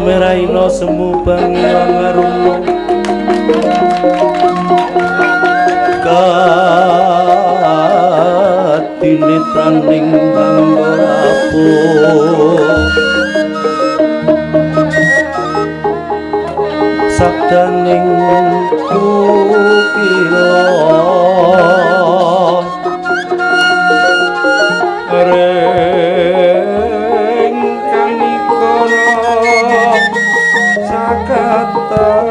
Meraina semu bangilang aruna kadinitraning anggarapu sabdaning kukila ring kanikara sakatar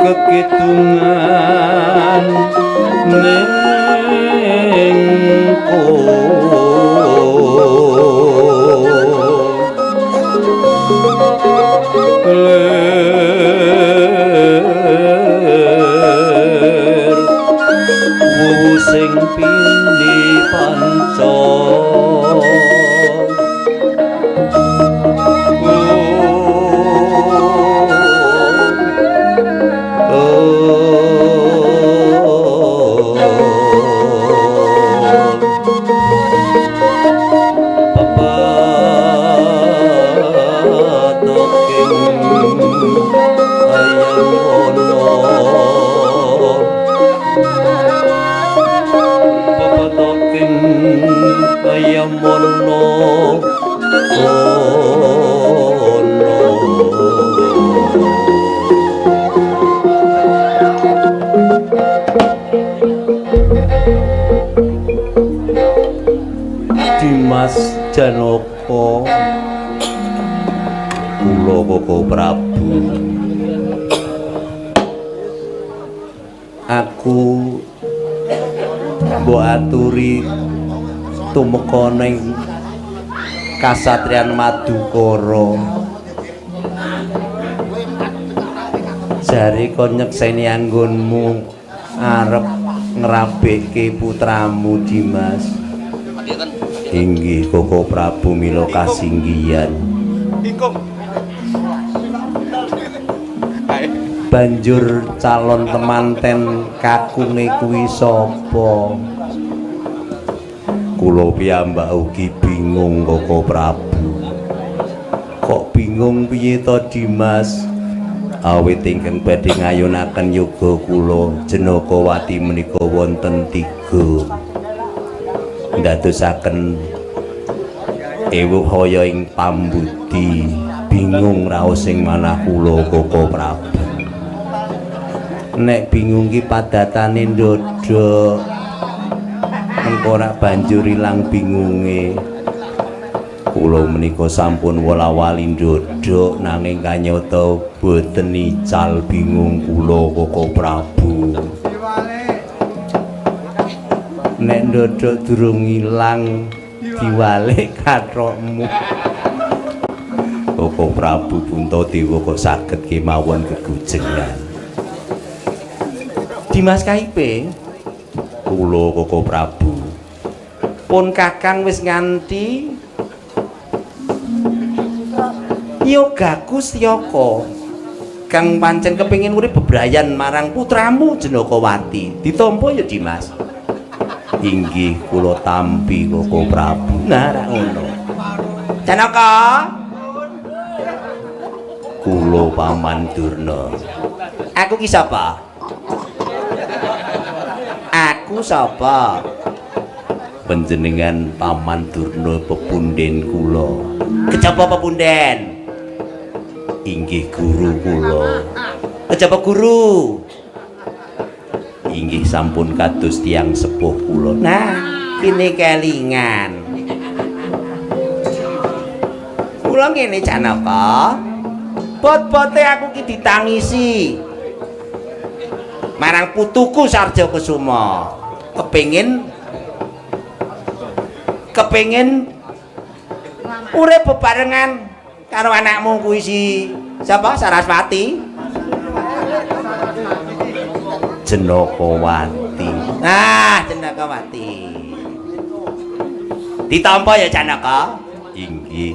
kekidungan ning lir wuwu sing pindi panca. Dimas Janaka kula Koko Prabu, aku mbok aturi tumeka ning kasatriyan Madukara. Jare kon nyekseni anggonmu arep ngrabekke putramu Dimas. Inggih Koko Prabu mila kasinggihan. Banjur calon temanten kakunge kuwi sapa? Kula piyambak ugi bingung Koko Prabu. Kok bingung piye to Dimas? Awit ingkang badhe ngayunaken yoga kula Janakawati menika wonten tiga. Ndadosaken ewuh kaya ing pambudi, bingung raos ing manah kula Koko Prabu. Nek bingung ki padatane ndodhok, engko rak banjur ilang bingunge. Kula menika sampun wola-wali ndodhok nanging kanyata boten ical bingung kula Koko Prabu. Nek ndodhok durung ilang diwalik kathokmu. Koko Prabu Puntadewa kok saged kemawon gegujengan. Dimas Kaipe kula Koko Prabu. Pun Kakang wis nganti yogaku Setyaka kang pancen kepengin urip bebrayan marang putramu Janakawati. Ditampa ya Dimas? Inggih kula tampi Koko Prabu. Nah ra ngono. Janaka kula Paman Durna. Aku ki sapa? Aku sapa? Panjenengan Paman Durna pepunden kula. Kejaba pepunden? Inggih guru kula. Kejaba guru? Inggih sampun kados tiyang sepuh kula. Nah, kene kelingan. Kula ngene Janaka. Bot-bote aku ki ditangisi. Marang putuku Sarja Kusuma. Kepengin kepengin urip bebarengan karo anakmu kuwi si sapa Saraswati. Jenakawati. Nah, Jenakawati. Ditampa ya Janaka? Inggih.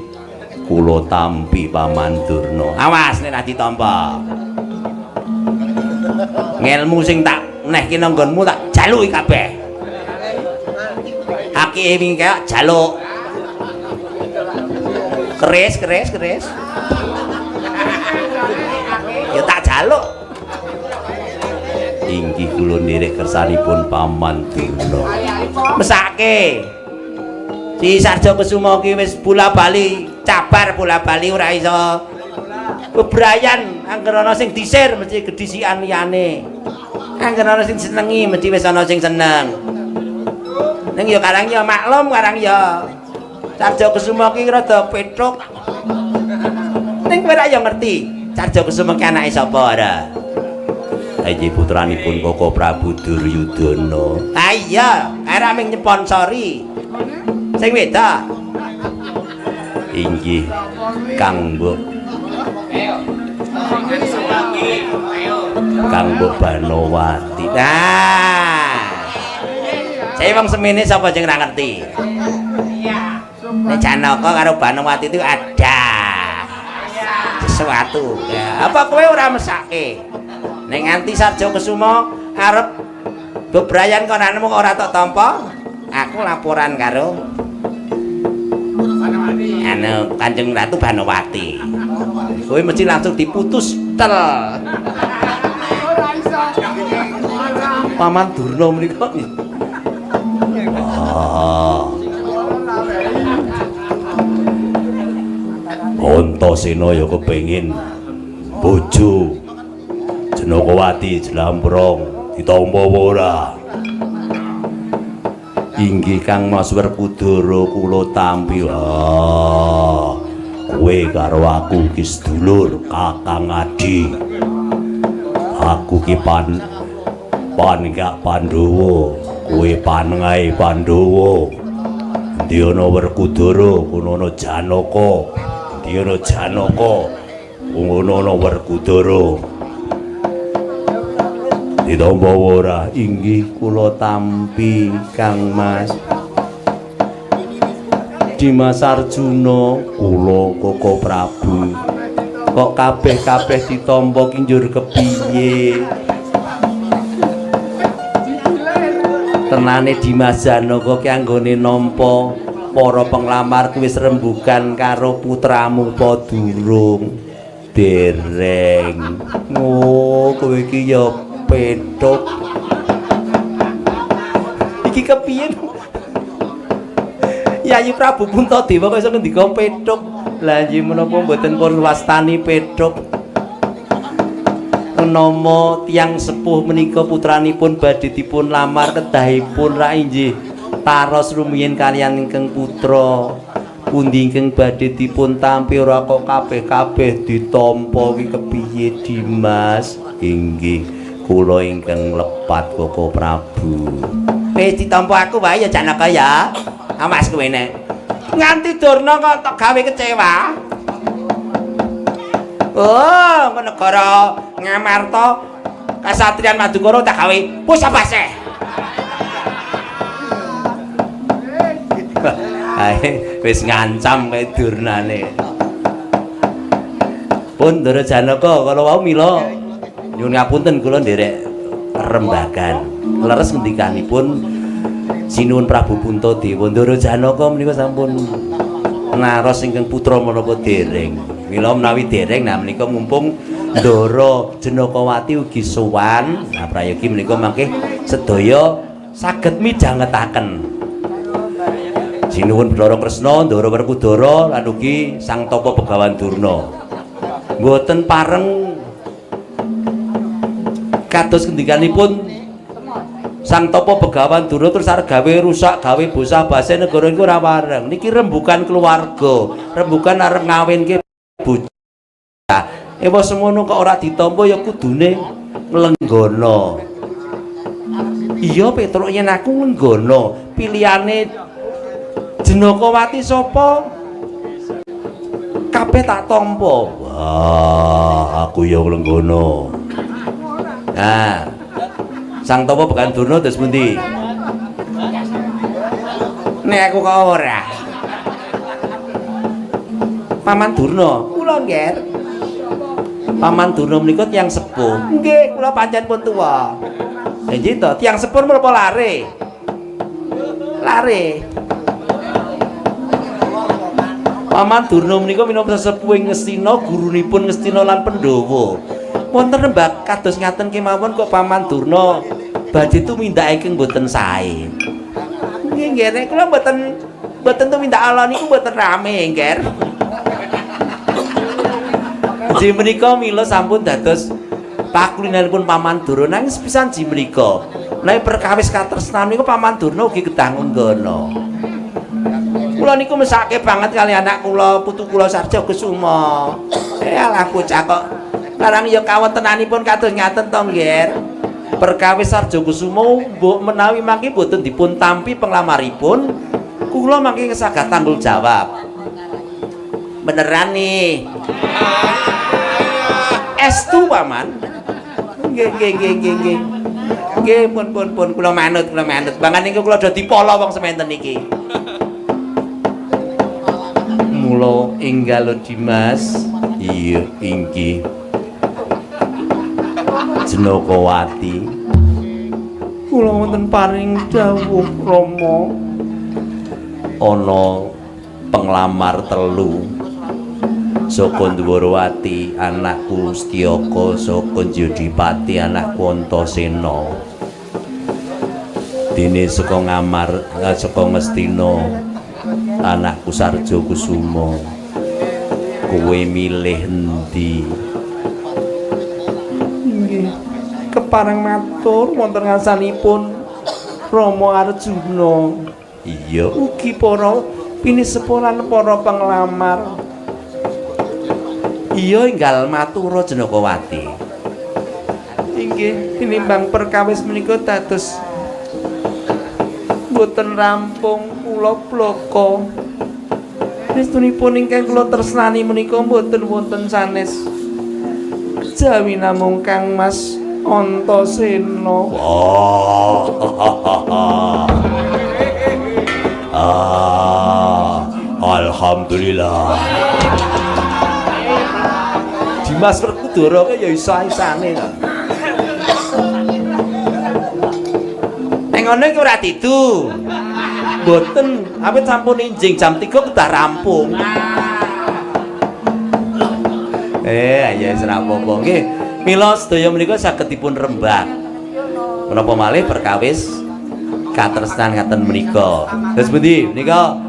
Kula tampi Paman Durna. Awas nek ra ditampa. Ngelmu sing tak nehke nang nggonmu tak jaluki kabeh. Akike wingi kaya jaluk. Keris, keris, keris. Ya tak jaluk. Inggih kula nderek kersanipun Paman Durna. Mesake. Si Sarja Kusuma ki wis bola-bali, cabar bola-bali ora iso. Bebrayan angger ana sing disir mesti gedhisikan liyane. Angger ana sing senengi mesti wis ana sing seneng. Ning ya karang ya maklum karang ya Sarja Kusuma ki rada petruk. Ning kowe ra ya ngerti Sarja Kusuma ki anake sapa ora? Inggih putranipun Koko Prabu Duryudana. Ha iya, ora mung nyponsori. Sing wedok. Inggih Kang Mbok. Kang Mbok Banowati. Nah. Saya wong semene sapa sing ora ngerti? Nek Janaka karo Banowati itu ada sesuatu. Ya, apa kowe ora mesake? Nek nganti Sarja Kusuma arep bebrayan konanmu kok ora tok tampa, aku laporan karo anu Kanjeng Ratu Banowati. Kowe mesti langsung diputus tel. Paman Durna menika. Ah. Antasena ya kepengin bojo Jenakawati Jlambrong ditampa apa ora? Inggih Kang Mas Werkudara kula tampi. Ah, kowe karo aku ki sedulur kakang adi. Aku ki pan gak Pandhawa, kowe panengahe Pandhawa. Endi ana Werkudara, kono ana Janaka. Endi ana Janaka, kono ana Werkudara. Ditampa ora? Inggih kula tampi Kang Mas. Dimas Arjuna kula Koko Prabu. Kok kabeh-kabeh ditampa ki njur kepiye? Tenane Dimas Janaka ki anggone nampa para penglamar kuwi wis rembugan karo putramu apa durung? Dereng. Oh, kowe iki ya petuk. Iki kepiye? Yayi Prabu Puntadewa kok iso ngendika petuk. Lah nggih menapa mboten pun wastani petuk? Menama tiyang sepuh menika putranipun badhe dipun lamar kedahipun ra inggih taros rumiyin kaliyan ingkang putra. Pundi ingkang badhe dipun tampi ora kok kabeh-kabeh ditampa ki kepiye Dimas? Inggih kula ingkang lepat Koko Prabu. Wis ditampa aku wae ya Janaka ya. Awas kowe nek nganti Durna kok tok gawe kecewa. Oh, negara Ngamarta kasatriyan Madukara tak gawe pusapase. Ae wis ngancam kae Durnane. Pun Ndara Janaka kala wau mila nyuwun ngapunten kula nderek rembagan. Leres ngendikanipun Sinuwun Prabu Puntadewa Ndara Janaka menika sampun naros ingkang putra menapa dereng. Mila menawi dereng nah menika mumpung Ndara Jenakawati ugi sowan. Nah prayogi menika mangke sedaya saged midhangetaken. Sinuwun Bathara Kresna, Ndara Werkudara lan ugi Sang Tapa Begawan Durna. Mboten pareng kados ngendikanipun Sang Tapa Begawan Durna terus arep gawe rusak, gawe bosah base negara iku ora wareng. Niki rembukan keluarga, rembukan arep ngawinke bocah. Ewa semono kok ora ditampa ya kudune nglenggana. Iya Petruk, yen aku nggono pilihane Jenakawati sapa? Kabeh tak tampa. Wah, aku ya nggono. Nah, Sang Tapa Bekan Durna terus pundi? Nek aku kok ora. Paman Durna, kula nggih. Paman Durna menika tiyang sepuh. Nggih, kula pancen pun tuwa. Nggih to, tiyang sepuh menapa lare? Lare. Paman Durna menika minangka sesepuhing Ngastina, gurunipun Ngastina lan Pandhawa. Wonten rembag kados ngaten kemawon kok Paman Durna badhe tumindak ingkang boten sae. Nggih, nggih, nek kula mboten tumindak ala niku mboten rame, Ngger. Ji menika mila sampun dados pakulinanipun Paman Durna, nanging sepisan ji menika nek perkawis katresnan niku Paman Durna ugi kedah nggono. Kula niku mesake banget kali anak kula, putu kula Sarja Kusuma. Alah bocah kok larang ya kawontenanipun kados ngaten to, Ngger. Perkawis Sarja Kusuma mbok menawi mangke boten dipun tampi penglamaripun, kula mangke saged tanggung jawab. Beneran nih. Estu Paman. Nggih nggih nggih nggih nggih. Nggih pun pun pun kula manut, kula manut. Bangan niku kula do dipolo wong sementen iki. Mula enggal Dimas. Iya inggih. Jenakawati. Kula wonten paring dawuh Rama. Ana penglamar telu. Saka Ndwarawati anakku Setyaka, saka Jodipati anakku Antasena. Dene saka Ngamar, saka Ngastina anakku Sarja Kusuma. Kowe milih endi? Nggih, kepareng matur wonten ngarsanipun Rama Arjuna. Iya, ugi para pinisepuh lan para penglamar. Iya enggal matura Jenakawati. Inggih, tinimbang perkawis menika dados boten rampung kula blaka. Estunipun ingkang kula tresnani menika mboten wonten sanes. Kejawi namung Kang Mas Antasena. Oh. Ah, alhamdulillah. Dimas Werkudara ki ya isa-isane to. Ning ngono iki ora didu. Mboten, awit sampun enjing jam 3 kedah rampung. Ya wis ora apa-apa nggih. Mila sedaya menika saged dipun rembag. Menapa malih perkawis katresnan ngaten menika. Terus pundi menika?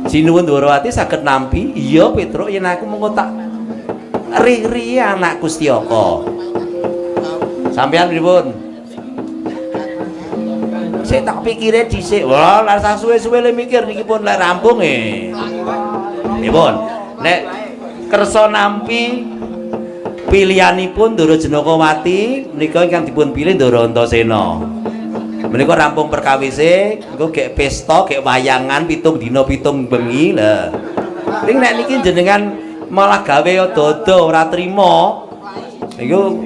Sinuwun Dwarawati saged nampi, iya Petruk yen aku mengko tak ri-ri anakku Setyaka. Sampeyan pripun? Sik tak pikire dhisik. Wah, lah sak suwe-suwe le mikir niki pun lek rampung e. Pripun? Nek kersa nampi pilihanipun Ndara Jenakawati menika ingkang dipun pilih Ndara Antasena. Menika rampung perkawise, engko gek pesta, gek wayangan 7 dina 7 bengi lha. Ning nek niki jenengan malah gawe ado-ado ora trima. Niku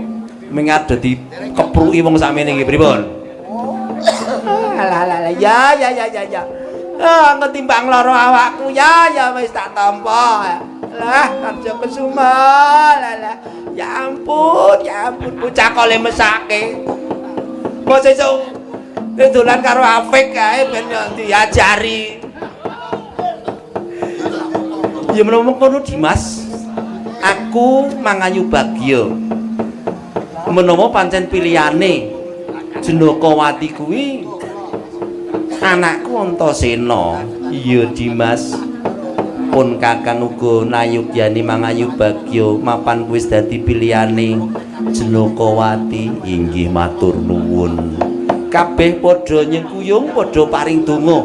mingado dikepruki wong sakmene iki pripun? Alah alah ya ya ya ya ya. Ah ketimbang lara awakku ya ya wis tak tampa. Lah Karja Kusuma lah lah. Ya ampun bocah kok le mesake. Kok sesuk dolan karo Afik kae ben diajari. Ya menawa mengkono Dimas, aku mangayu bagya. Menawa pancen pilihane Jenakawati kuwi anakku Antasena. Iya Dimas. Pun kakang uga nayugyani mangayu bagya mapan kuwi wis dadi pilihane Jenakawati. Inggih matur nuwun. Kabeh padha nyengkuyung, padha paring donga.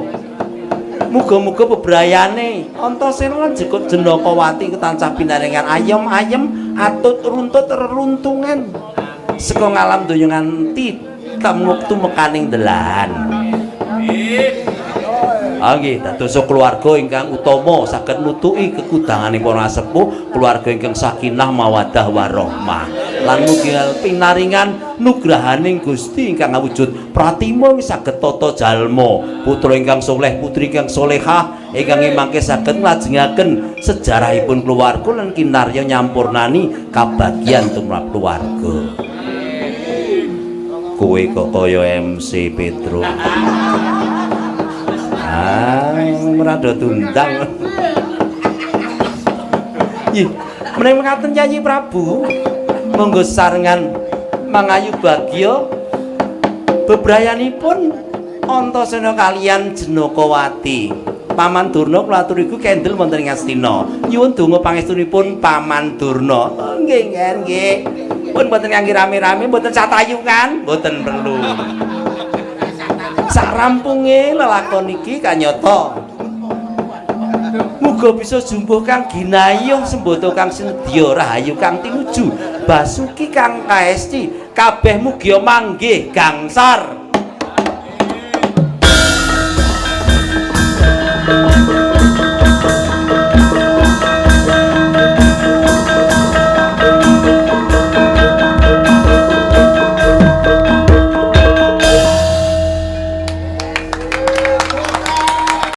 Muga-muga bebrayane Antasena lan Jenakawati tansah pinaringan ayem-ayem, atut runtut reruntungan saka ngalam donya nganti Temuktu mekaning delahan. Ah nggih, dados keluarga ingkang utama saged nutuki kekudanganing para sepuh, keluarga ingkang sakinah mawaddah warahmah. Lan mugi pinaringan nugrahaning Gusti ingkang awujud pratima ing saged tata jalma, putra ingkang soleh, putri ingkang solehah, ingkang mangke saged nglajengaken sejarahipun keluarga lan kinarya nyampurnani kabagyan tumrap keluarga. Kowe kok kaya MC Petro. Ah, ora tundang. Ih, menawi mekaten Yayi Prabu, monggo sarengan mangayu bagya bebrayanipun Antasena kaliyan Jenakawati. Paman Durna kula aturi iku kendel wonten ing Astina. Nyuwun donga pangestunipun Paman Durna. Oh, nggih, nggih, nggih. Pun mboten ngangge rame-rame, mboten satayungan, mboten perlu. Sak rampunge lelakon iki kanyata. Muga bisa jumbuh kang ginayuh sembada kang sinedya rahayu kang tinuju basuki kang kaesti kabeh mugia manggih gangsar.